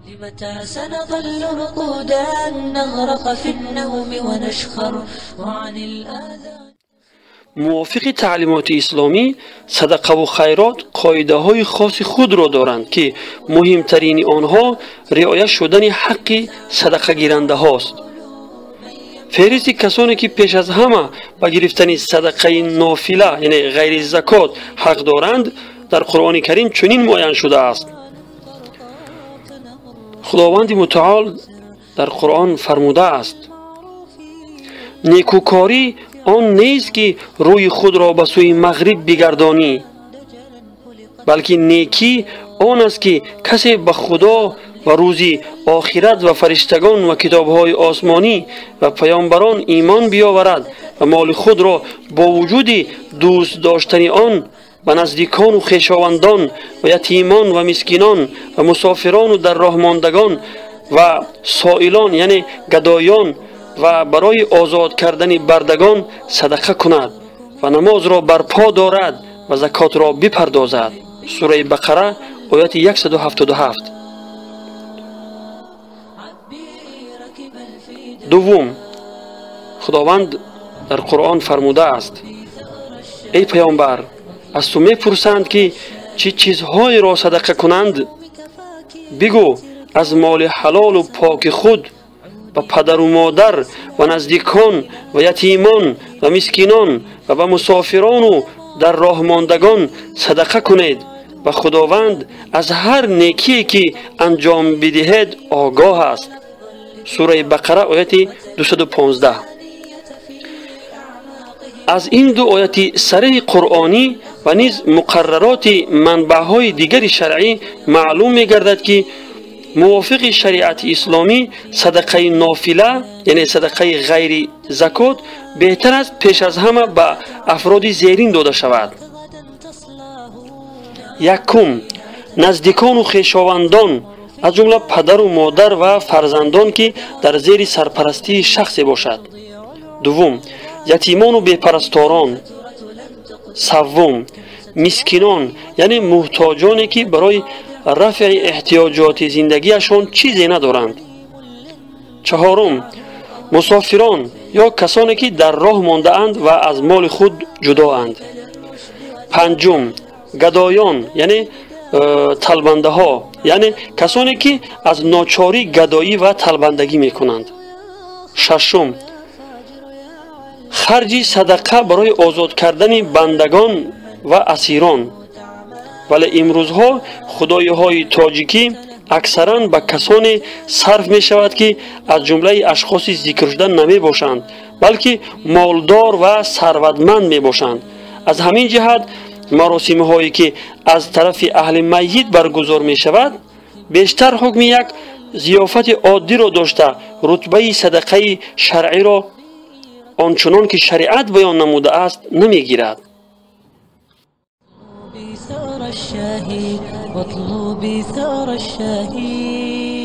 لمتى سنظل رقودا نغرق في النوم ونشخر وعن الآذان. Мувофиқи таълимоти исломӣ, садақаву хайрот қоидаҳои хоси худро доранд, ки муҳимтарини онҳо риоя шудани ҳаққи садақагирандаҳост. Феҳристи касоне, ки пеш аз ҳама ба гирифтани садақаи нофила, яъне ғайри закот, ҳақ доранд, дар Қуръони Карим чунин муайян шудааст. Худованди Мутаол дар Қуръон фармудааст: некӯкорӣ он нест, ки рӯи худро ба сӯи мағриб бигардонӣ, балки некӣ он аст, ки касе ба Худо ва рӯзи охират ва фариштагон ва китобҳои осмонӣ ва паёмбарон имон биёварад ва моли худро бо вуҷуди дӯст доштани он ба наздикону хешовандон ва ятимон ва мискинон ва мусофирону дар роҳмондагон ва соилон, яъне гадоён, ва барои озод кардани бардагон садақа кунад ва намозро барпо дорад ва закотро бипардозад. Сураи Бақара, ояти 177. Дуввум, Худованд дар Қуръон фармудааст: эй паёмбар, аз ту мепурсанд, ки чӣ чизҳоеро садақа кунанд? Бигӯ: аз моли ҳалолу поки худ ба падару модар ва наздикон ва ятимон ва мискинон ва ба мусофирону дар роҳмондагон садақа кунед ва Худованд аз ҳар некие, ки анҷом бидиҳед, огоҳ аст. Сураи Бақара, ояти 215. Аз ин ду ояти сареҳи қуръонӣ ва низ муқаррароти манбаъҳои дигари шаръӣ маълум мегардад, ки мувофиқи шариати исломӣ садақаи нофила, яъне садақаи ғайри закот, беҳтар аст пеш аз ҳама ба афроди зерин дода шавад. Якум, наздикону хешовандон, аз ҷумла падару модар ва фарзандон, ки дар зери сарпарастии шахсе бошад. Дуввум, ятимону бепарасторон. Саввум, мискинон, яъне муҳтоҷоне, ки барои рафъи эҳтиёҷоти зиндагиашон чизе надоранд. Чаҳорум, мусофирон ё касоне, ки дар роҳ мондаанд ва аз моли худ ҷудоанд. Панҷум, гадоён, яъне талбандаҳо, яъне касоне, ки аз ночорӣ гадоӣ ва талбандагӣ мекунанд. Шашум, харҷи садақа барои озод кардани бандагон ва асирон. Вале имрӯзҳо худоиҳои тоҷикӣ аксаран ба касоне сарф мешавад, ки аз ҷумлаи ашхоси зикршуда намебошанд, балки молдор ва сарватманд мебошанд. Аз ҳамин ҷиҳат маросимҳое, ки аз тарафи аҳли маййит баргузор мешавад, бештар ҳукми як зиёфати оддиро дошта, рутбаи садақаи шаръиро ончунон ки шариат баён намудааст намегирад. الشاهي واطلبي ثار الشهيد.